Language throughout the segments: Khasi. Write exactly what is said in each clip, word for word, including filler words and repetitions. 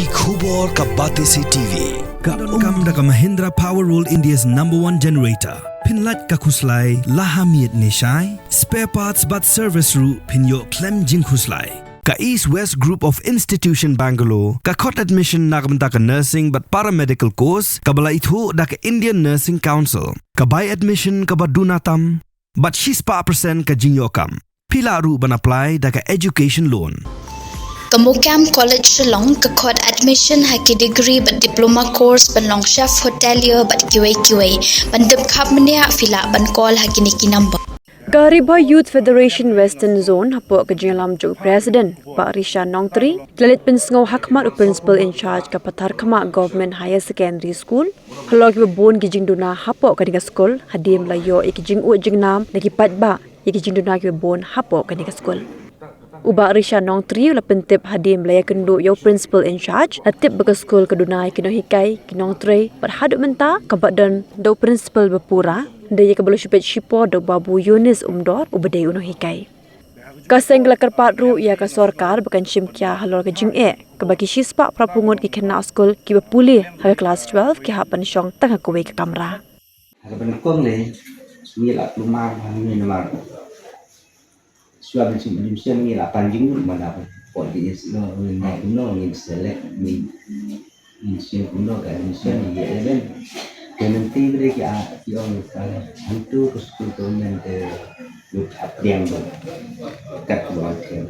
Ki khubor ka Batesi T V. Ka donkam da ka Mahindra Power World, India's number one generator. Phin lait ka khuslai la ha miet ne shai. Spare parts bad service ruh phin ïoh khlem jingkhuslai. Ka East West Group of Institution Bangalore ka khot admission na ka bynta ka nursing bad paramedical course kaba la ithuh da ka Indian Nursing Council. Ka bai admission kaba duna tam bad shispah percent ka jingïoh kam. Phi lah ruh ban apply da ka education loan. Ka MOKAM College Shillong ka khot admission ha ki degree bad diploma course ban long chef hotelier bad kiwei kiwei. Ban tip khapkhap mynne phi lah ban call ha kine ki number. Ka Ri Bhoi Youth Federation Western Zone hapoh ka jingïalam jong u President Bah Risha Nongtri, ka la leit pynsngew ha khmat u Principal in Charge ka Patharkhmah Government Higher Secondary School halor kiba bun ki jingduna hapoh kane ka skul hadien ba la ïoh ïa ki jingud jingnam na ki paidbah ïa ki jingduna kiba bun hapoh kane ka skul. U Bah Risha Nongtri u la pyntip hadien ba la ïakynduh ïa u Principal in Charge, la tip ba ka skul ka duna ïa ki nonghikai, ki nongtrei bad haduh mynta kaba don da u Principal ba pura, dei ïa kaba la shu peit shipor da u Babu Yunis Umdor uba dei u nonghikai. Ka seng ka la kyrpad ruh ïa ka sorkar ba kan shim khia halor ka jingeh kaba ki shispah phra phew ngut ki khynnah skul kiba pule ha ka klas twelve ki hap ban shong tang ha kawei ka kamra. Ha kaba nyngkong lei, ngi la kulmar ba ngi namar shuwa ban shim admission ngi la pan jingmut ba da poi DSEO, ngi nai kumno, ngi select, ngi ngi shim kumno ka admission ngi eleven. Te mynta ba dei ki a ki ong ka hantu ka skul ka women te lut hap diang ba kat ba wan ken.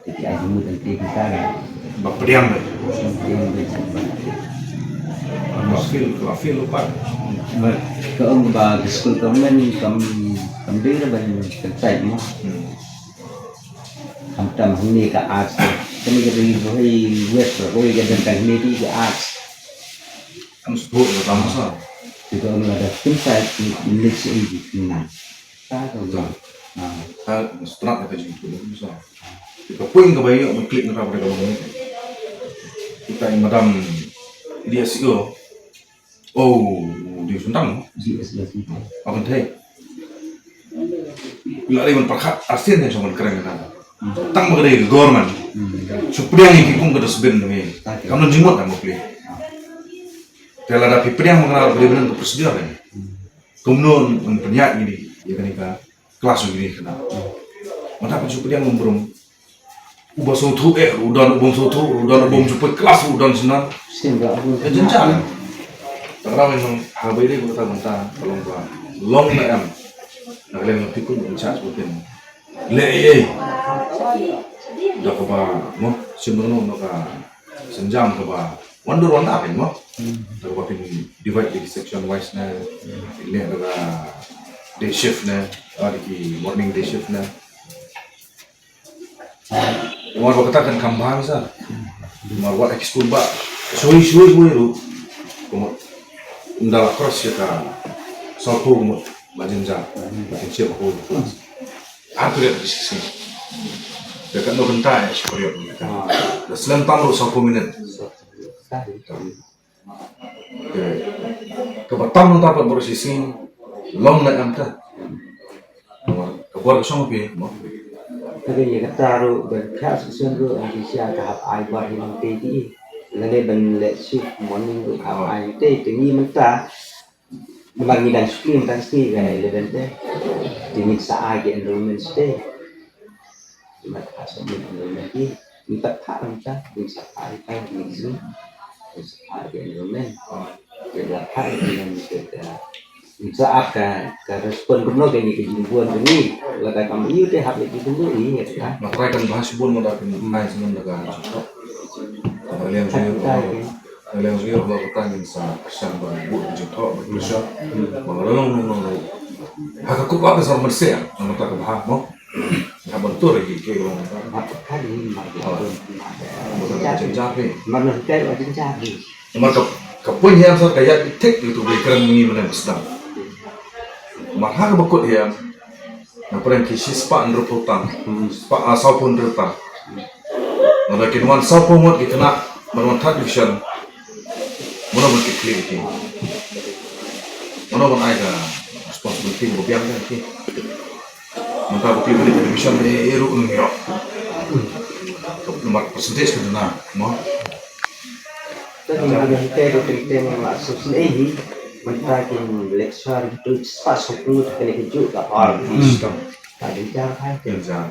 Te ki a jingmut ante kita ka ba pdiang ba. Pdiang ba. Ba feel, ba feel lupa. Ba ka ong ba ka skul ka women kam, kam dei ban kan type mo. Khamtam hangne ka arts. Kane ka dei Ri Bhoi West, Ri Bhoi ka dang hangne dei ka arts. Am sbu ka tam sa. Kita ong lada pyntai ki mix in di kena. Ta ka ba. Ta strat ka jingkut sa. Ka point ka ba ïoh ban klik na ka ba ka ba. Kita i madam DSEO. Oh, di sentang. Di S L C. Akan thei. Ila dei ban pyrkhat arsien kan shong ban kren ka. Tang ba ka dei ka government. Shu pdiang ïa ki kum ka dustbin ka me. Kam don jingmut tang ba pli. Te lada phi pdiang ba ka dei ban ka procedure kan. Kumno ban pynïaid ïa kane ka klas u gini kena. Mynta pynshuk pdiang lum brum. Uba sngewthuh eh u don, uba sngewthuh u don, uba sngewthuh klas u don snan. Sien ba u. Eh, jynjar. Tang ramen nang ha bai dei mynta mynta ka long ba long na em. Na ka liang phi kun in charge phi kun. Le eh eh. Da kaba mo sien ba no ka senjam kaba wan dur wan da phi mo. Da kaba phi divide di section wise na. Ni da ka day shift na, ah, di morning day shift na. Namar ba kata kan kham bha sa. Namar wat ha ki skul ba shuh shuh shuh ruh. Kumno ynda la cross ïa ka sawphew ngut ba jynjar ba kin shim ha ka class. Ar period ki shisien. Da katno kynta ïa shi period. Da slem tam ruh sawphew minit. Te kaba tam nangta pat baroh shisien long na em ta. Ka bor ka shong phi mo. Te ïa kata ruh ban khia shisien ruh ha ki sha ka hap ai bor hi nangta ki. Lane ban leh shift morning ruh hap ai te te ngi mynta. Namar ngi dang shu plie mynta ka sngi ka eleven te. Te ngin sa ai ki enrollment te. Mat ka sa mun ong lem ki. Ni pat pat ong ta, ni sa pat ong ta, ni sa pat ong ta. Ni sa pat ong ta. Ni sa pat ka, ka respond kumno ka ni ka jingbun ka ni. Lada kam ïoh te hap ni ki kumno ni ka. Nga try kan bahas bun mo da kan ai semen da ka. Ka liang sini. Ka liang sini ba ka ngin sa kyrshan ba bu jingthoh ba kyrshan. Ba long long long. Ha ka kup ba ka sa menseh. Namar ta ka bahas mo. Nga ban tur ïa ki, ki long. Ba ka jynjar phi. Namar ka, ka pun hiam sa ka ïaid thik ïa utu ba kren ngi mynne ba sdang. Namar ha kaba kut hiam. Nga pyrshang ki shispah hynriewphew tam. Spah, ah, sawphew hynriew tam. Nga da kin wan sawphew ngut ki khynnah ban wan third division. Mano ban kit khlieh ïa ki. Mano ban ai ka responsibility ba biang ïa ki. Mynta ba phi ba dei ka division ba eh ruh nang ïoh. Ka Namar percentage ka duna mo. Te ki nonghikai ruh teng teng la suk sne hi, mynta ki lecturer ruh spah sawphew ngut kane ka juh ka hall. Hmm. Ka dei jar hai. Jar.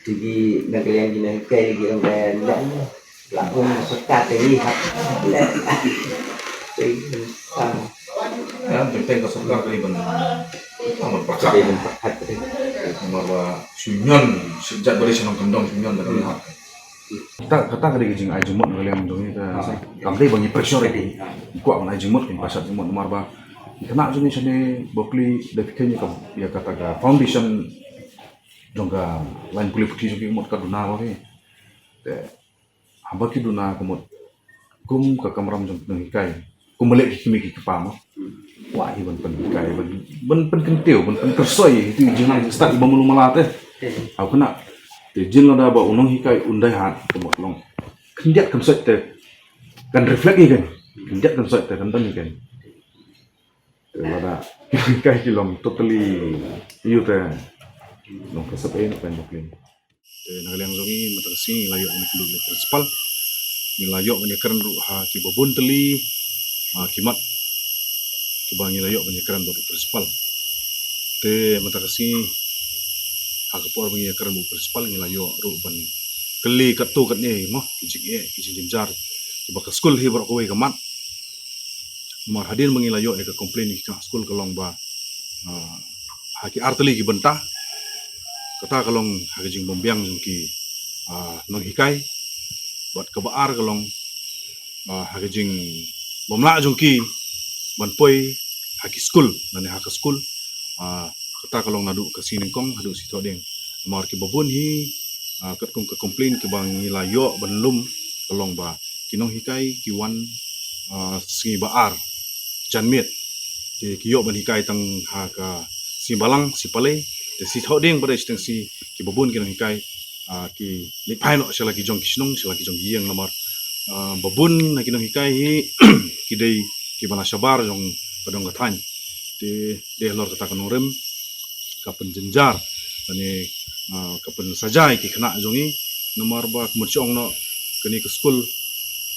Te ki nang kaliang ki nonghikai ki nang kaliang la um suk ka te hi ha. Te ka. Ya, teng teng ka sorkar ka dei ban, ban pyrkhat. Ka dei ban pyrkhat. Namar ba shu ñion, shu jait ba dei shu nongkyndong shu ñion da ka liang. Kata, kata ka dei ka jingai jingmut na ka liang jong ngi, ka, kam dei ba ngi pressure ïa ki. Ngi kwah ban ai jingmut, ki pasat jingmut namar ba ki khynnah jong ngi shane bapli da phi khein ïa ka, ïa kata ka foundation jong ka lain pule puthi jong ki, ka mut ka duna ba phi. Te haba ki duna ka mut kum ka kamram jong ki nonghikai, kum ba leh ki kmie ki kpa mo. Kwah hi ban pynhikai, ban, ban pynkyntiew, ban pynkyrsoi ïa ki jingnang jingstad iba malu mala te. Haoid khynnah. Te jin lada ba u nonghikai un dei ha ka mut long khyndiat khynsoit te kan reflect ïa kan. Khyndiat khynsoit te kan don ïa kan. Te lada ki nonghikai ki long totally ïa te long ka sap ei na ka bapli. Te na ka liang jong ngi mynta ka sngi ngi la ïoh ban ïakynduh ïa u principal. Ngi la ïoh ban ïakren ruh ha kiba bun tylli, ha ki mat kiba ngi la ïoh ban ïakren bad u principal. Te mynta ka sngi ha ka por ba ngi ïakren bad u principal ngi la ïoh ruh ban kylli katto katne mo ki jingeh ki jingjynjar kiba ka skul hi baroh kawei ka mad. Namar hadien ba ngi la ïoh ïa ka complaint ki khynnah skul ka long ba, ah, ha ki ar tylli ki bynta. Kata ka long ha ka jingbymbiang jong ki, ah, nonghikai. Bad kaba ar ka long, ah, ha ka jingbymlah jong ki ban poi ha ki skul lane ha ka skul. Ah, kata ka long naduh ka sngi nyngkong haduh sngi thohdieng. Namar kiba bun hi, ah, katkum ka complaint kiba ngi la ïoh ban lum ka long ba ki nonghikai ki wan, ah, sngi ba ar janmiet. Te ki ïoh ban hikai tang ha ka sngi balang sngi palei. Te sngi thohdieng pat dei shiteng sngi kiba bun ki nonghikai, ah, ki leit phai noh sha la ki jong ki shnong sha la ki jong ki ïing namar, ah, ba bun na ki nonghikai hi ki dei kiba na shabar jong ka dong ka thaiñ. Te dei halor kata ka nongrim ka pynjynjar lane, ah, ka pynsajai ki khynnah jong ngi namar ba ka mut shu ong noh kane ka skul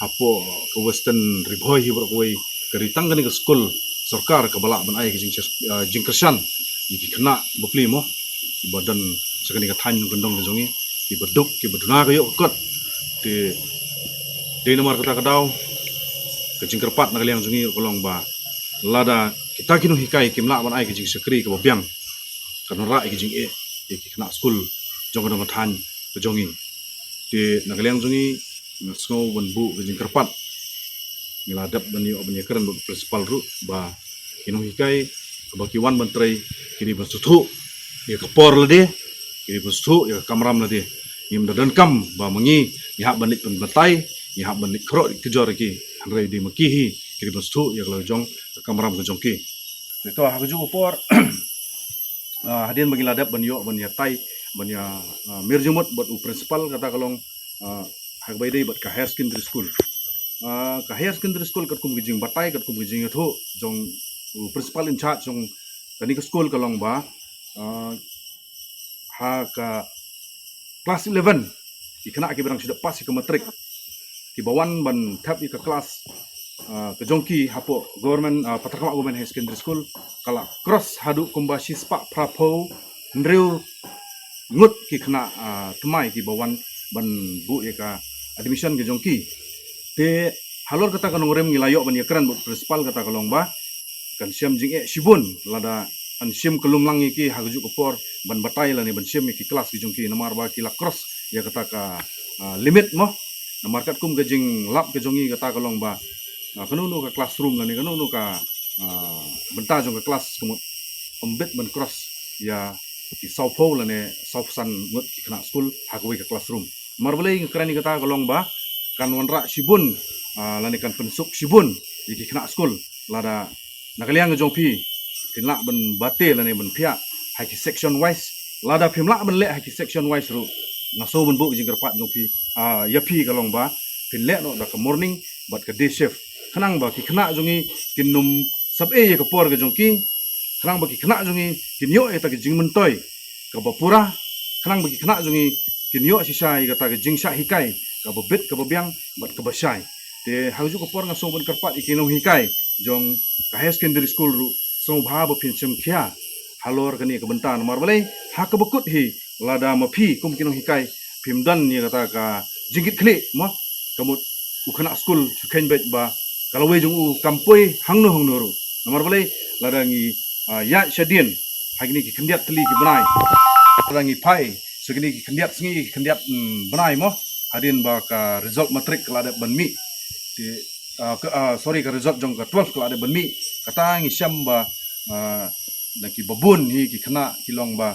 hapoh ka Western Ri Bhoi hi baroh kawei ka dei tang kane ka skul sorkar kaba lah ban ai ka jing, ah, jingkyrshan ïa ki khynnah bapli mo kiba don sha kane ka thaiñ nongkyndong ka jong ngi kiba duk kiba duna ka ïoh ka kot. Te dei namar kata ka daw ka jingkyrpad na ka liang jong ngi ka long ba lada kita ki nonghikai kim lah ban ai ka jingshakri kaba biang kan wanrah ïa ka jingeh ïa ki khynnah skul jong ka dong ka thaiñ ka jong ngi. Te na ka liang jong ngi nga sngew ban buh ka jingkyrpad. Ngi la dep ban ïoh ban ïakren bad u principal ruh ba ki nonghikai haba ki wan ban trei ki dei ban sngewthuh ïa ka por lade, ki dei ban sngewthuh ïa ka kamram lade. Ngim da donkam ba ma ngi ngi hap ban leit pynbatai, ngi hap ban leit khrok leit kjor ïa ki. Hynrei dei ma ki hi ki dei ban sngewthuh ïa ka la jong ka kamram ka jong ki. Te to ha kajuh ka por, ah, hadien ba ngi la dep ban ïoh ban ïatai ban ïa, ah, mih jingmut bad u principal kata ka long, ah, ha kaba ïadei bad ka higher secondary school. Ah, ka higher secondary school katkum ka jingbatai katkum ka jingïathuh jong u principal in charge jong kane ka skul ka long ba, ah, ha ka class eleven ki khynnah kiba dang shu dep pass ïa ka matric kiba wan ban thep ïa ka class, ah, ka jong ki hapoh government, ah, Patharkhmah Government Higher Secondary School ka la cross haduh kumba shispah phraphew hynriew ngut ki khynnah, ah, thymmai kiba wan ban buh ïa ka admission ka jong ki. Te halor kata ka nongrim ngi la ïoh ban ïakren bad u principal kata ka long ba kan shem jingeh shibun lada kan shem ka lumlang ïa ki ha kajuh ka por ban batai lane ban shem ïa ki class ki jong ki namar ba ki la cross ïa kata ka, ah, limit mo. Namar katkum ka jinglap ka jong ngi kata ka long ba, ah, kano kano ka classroom lane kano kano ka, ah, bynta jong ka class ka mut ym bit ban cross ïa ki sawphew lane sawphew san ngut ki khynnah skul ha kawei ka classroom. Namar balei nga kren ïa kata ka long ba kan wanrah shibun, ah, lane kan pynsuk shibun ïa ki khynnah skul lada na ka liang ka jong phi phin lah ban bate lane ban phiah ha ki section wise. Lada phim lah ban leh ha ki section wise ruh nga sngew ban buh ka jingkyrpad jong phi, ah, ïa phi ka long ba phin leh noh da ka morning bad ka day shift. Khnang ba ki khynnah jong ngi kin ym sap ei ïa ka por ka jong ki. Khnang ba ki khynnah jong ngi kin ïoh ïa kata ka jingmyntoi kaba pura. Khnang ba ki khynnah jong ngi Phin ïoh shisha ïa kata ka jingshah hikai kaba bit kaba biang bad kaba shai. Te ha kajuh ka por nga sngew ban kyrpad ïa ki nonghikai jong ka higher secondary school ruh, sngewbha ba phin shim khia halor kane ka bynta, namar balei, ha kaba kut hi, lada ma phi kum ki nonghikai phim don ïa kata ka jingkitkhlieh, mo, ka mut u khynnah skul shu kheiñ beit ba ka lawei jong u kam poi hangno hangno ruh. Namar balei, lada ngi, ah, ïaid shadien ha kine ki khyndiat tylli ki bnai, lada ngi phai sha kine ki khyndiat sngi, ki khyndiat, mm, bnai, mo, hadien ba ka result matric ka la dep ban mih, te, ah, ka, ah, sorry, ka result jong ka twelve ka la dep ban mih, kata ngi shem ba, ah, na ki babun hi ki khynnah ki long ba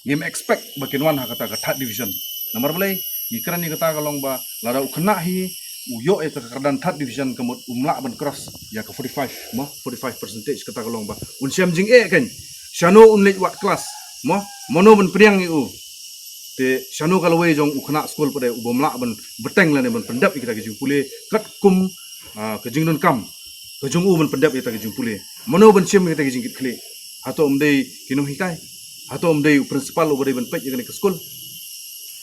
ngim expect ba kin wan ha kata ka third division. Namar balei, ngi kren ïa kata ka long ba lada u khynnah hi u ïoh ïa ka kyrdan third division, ka mut um lah ban cross ïa ka forty-five, mo, forty-five percentage, kata ka long ba un shem jingeh kein shano un leit wad klas, mo, mano ban pdiang ïa u. Te shano ka lawei jong u khynnah skul pat de u bym lah ban bteng lane ban pyndep ïa kita ki jingpule katkum, ah, ka jingdonkam ka jong u ban pyndep ïa kita ki jingpule. Mano ban shim ïa kita ki jingkitkhlieh? Hato ym dei ki nonghikai? Hato ym dei u principal uba dei ban peit ïa kane ka skul?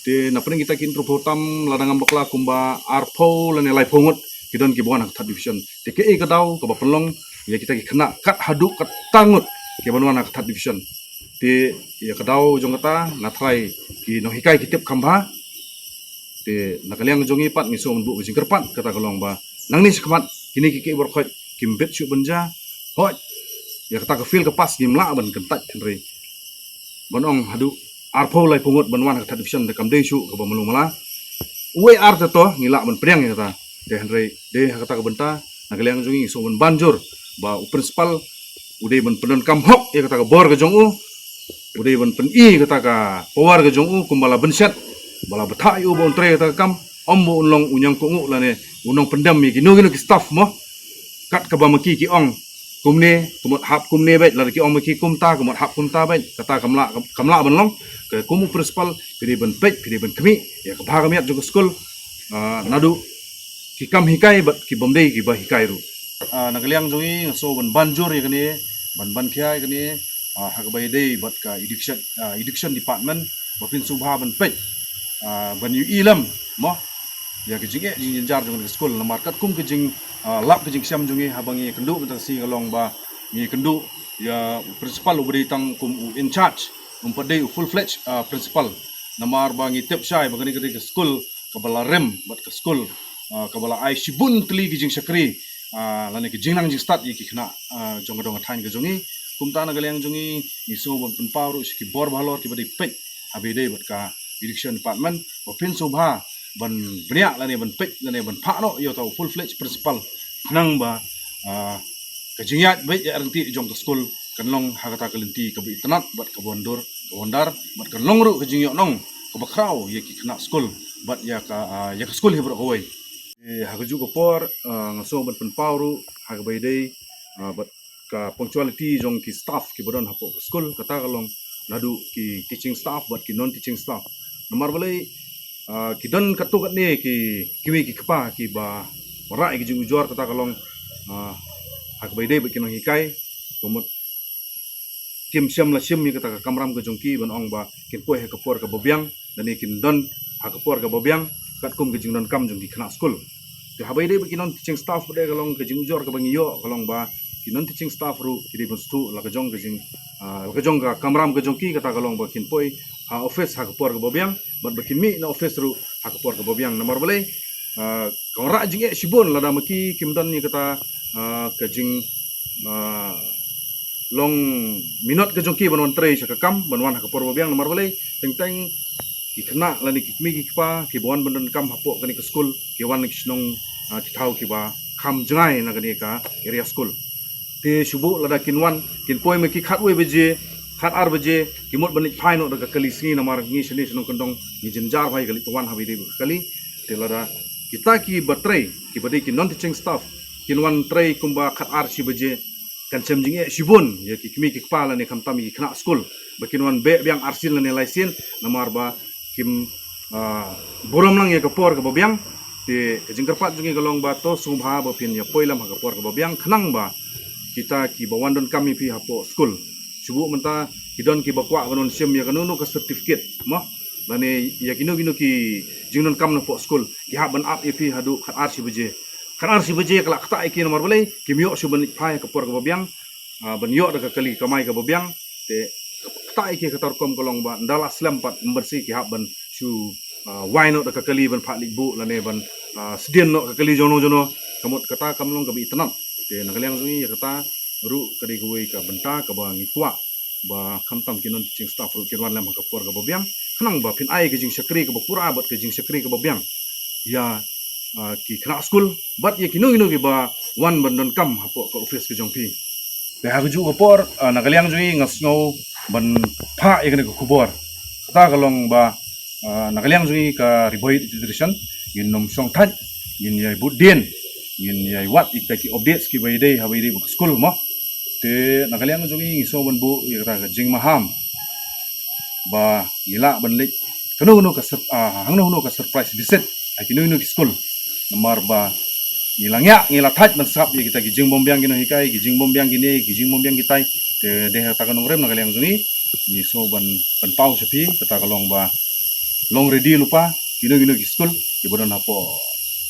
Te na pdeng kita ki hynriewphew tam, lada ngam bakla kumba arphew lane laiphew ngut ki don kiba wan ha ka third division. Te kaei ka daw kaba pynlong ïa kita ki khynnah kat haduh katta ngut kiban wan ha ka third division? Te ïa ka daw jong kata nga tharai ki nonghikai ki tip kham bha. Te na ka liang jong ngi pat ngi sngew ban buh ka jingkyrpad, kata ka long ba nangne shakhmat kine kiei kiei baroh khoit kim bit shuh ban jia. Hooid, ïa kata ka fail ka pass ngim lah ban kyntait, hynrei ban ong haduh arphew laiphew ngut ban wan ha ka third division te kam dei shuh kaba malu mala. Uwei ar te to ngi lah ban pdiang ïa kata. Te hynrei dei ha kata ka bynta, na ka liang jong ngi ngi sngew ban ban jur ba u principal u dei ban pyndonkam hok ïa kata ka bor ka jong u, u dei ban pyni kata ka power ka jong u kumba la bynshet, ba la bthah ïa u ba un trei kata ka kam, ym ba un long u ñiangkohnguh lane u nongpyndem ïa kino kino ki staff, mo. Kat kaba ma ki ki ong kumne, ka mut hap kumne beit, lada ki ong ma ki kumta, ka mut hap kumta beit. Kata kam lah, kam lah ban long. Ka kum u principal phi dei ban peit, phi dei ban khmih ïa ka bha ka miat jong ka skul, ah, naduh ki kam hikai bad ki bym dei kiba hikai ruh. Ah, na ka liang jong ngi nga sngew ban ban jur ïa kane, ban ban khia ïa kane, ah, ha kaba ïadei bad ka education, ah, education department, ba phin sngewbha ban peit, ah, ban ïohi lem, mo, ïa ka jingeh jingjynjar jong ka skul, namar katkum ka jing, ah, lap ka jingshem jong ngi haba ngi kynduh mynta ka sngi ka long ba ngi kynduh ïa u principal uba dei tang kum u in charge, um pat dei u full fledged, ah, principal. Namar ba ngi tip shai ba kane ka dei ka skul kaba la rem bad ka skul, ah, kaba la ai shibun tylli ki jingshakri, ah, lane ki jingnang jingstad ïa ki khynnah, ah, jong ka dong ka thaiñ ka jong ngi. Kumta na ka liang jong ngi ngi sngew ban pynpaw ruh sha ki bor ba halor kiba dei peit haba ïadei bad ka education department, ba phin sngewbha ban bniah lane ban peit lane ban phah noh ïa uta u full fledged principal, khnang ba, ah, ka jingïaid beit ïaid ryntih jong ka skul kan long ha kata ka lynti kaba itynnad bad kaba wandur, kaba wandar, bad kan long ruh ka jingïohnong kaba khraw ïa ki khynnah skul bad ïa ka, ah, ïa ka skul hi baroh kawei. Eh, ha kajuh ka por, ah, nga sngew ban pynpaw ruh ha kaba ïadei, ah, bad ka punctuality jong ki staff kiba don hapoh ka skul, kata ka long naduh ki teaching staff bad ki non teaching staff. Namar balei, ah, ki don katto katne ki kmie ki kpa kiba wanrah ïa ki jingujor, kata ka long, ah, ha kaba ïadei bad ki nonghikai, ka mut kim shym la shim ïa kata ka kamram ka jong ki ban ong ba kin poi ha ka por kaba biang lane kin don ha ka por kaba biang katkum ka jingdonkam jong ki khynnah skul. Te haba ïadei bad ki non teaching staff pat de ka long ka jingujor kaba ngi ïoh ka long ba ki non teaching staff ruh ki dei ban sdang la ka jong ka jing, ah, la ka jong ka kamram ka jong ki, kata ka long ba kin poi ha office ha ka por kaba biang bad ba kin mih na office ruh ha ka por kaba biang. Namar balei, ah, ka wanrah jingeh shibun lada ma ki kim don ïa kata, ah, ka jing, ah, long minot ka jong ki ban wan trei sha ka kam, ban wan ha ka por ba biang. Namar balei, teng teng ki khynnah lane ki kmie ki kpa kiba wan ban donkam hapoh kane ka skul ki wan na ki shnong, ah, ki thaw kiba kham jngai na kane ka area skul. Te shu buh lada kin wan, kin poi ma ki khatwei baje, khatar baje, ki mut ban leit phai noh da ka kali sngi, namar ngi shane shnong kyndong ngi jynjar bha ïa ka leit ka wan haba ïadei bad ka kali. Te lada kita kiba trei, kiba dei ki non teaching staff, kin wan trei kumba khatar shi baje, kan shem jingeh shibun ïa ki kmie ki kpa lane khamtam ïa ki khynnah skul ba kin wan beh biang arsien lane laisien, namar ba kim, ah, burom lang ïa ka por kaba biang. Te ka jingkyrpad jong ngi ka long ba to sngewbha ba phin ïa poi lem ha ka por kaba biang, khnang ba kita kiba wan donkam ïa phi hapoh skul, shu buh mynta ki don kiba kwah ban wan shim ïa kano kano ka certificate, mo, lane ïa kino kino ki jingdonkam napoh skul, ki hap ban ap ïa phi haduh khatar shi baje. Khatar shi baje ka la ktah ïa ki namar balei, kim ïoh shuh ban leit phai ha ka por kaba biang, ah, ban ïoh da ka kali kamai kaba biang. Te ktah ïa ki ha kata ka rukom ka long ba ynda la slem pat mynba shi ki hap ban shu, ah, wai noh da ka kali ban phah leit buh lane ban, ah, sdien noh ka kali jongno jongno. Ka mut kata kam long kaba itynnad. Te na ka liang jong ngi ïa kata ruh ka dei kawei ka bynta kaba ngi kwah ba khamtam ki non-teaching staff ruh kin wan lem ha ka por kaba biang, khnang ba phin ai ka jingshakri kaba pura bad ka jingshakri kaba biang ïa, ah, ki khynnah skul bad ïa kino kino kiba wan ban donkam hapoh ka office ka jong phi. Te ha kajuh ka por, ah, na ka liang jong ngi nga sngew ban phah ïa kane ka khubor. Kata ka long ba, ah, na ka liang jong ngi ka Ri Bhoi Youth Federation ngin ym shong thait, ngin ïai bud dien, ngin ïai wad ïa kita ki updates kiba ïadei haba ïadei bad ka skul mo. Te na ka liang jong ngi ngi sngew ban buh ïa kata ka jingmaham ba ngi lah ban leit kano kano ka sur-, ah, hangno hangno ka surprise visit ha kino kino ki skul. Namar ba ngi la ngiah, ngi la thait ban sngap ïa kita ki jingbym biang ki nonghikai, ki jingbym biang kine, ki jingbym biang kitai. Te dei ha kata ka nongrim na ka liang jong ngi ngi sngew ban pynpaw sha phi, kata ka long ba long ready lypa kino kino ki skul kiba don hapoh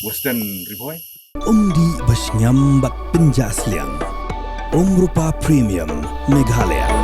Western Ri Bhoi. Um dih ba shngiam bad pynjah sliang. Um Rupa Premium Meghalaya.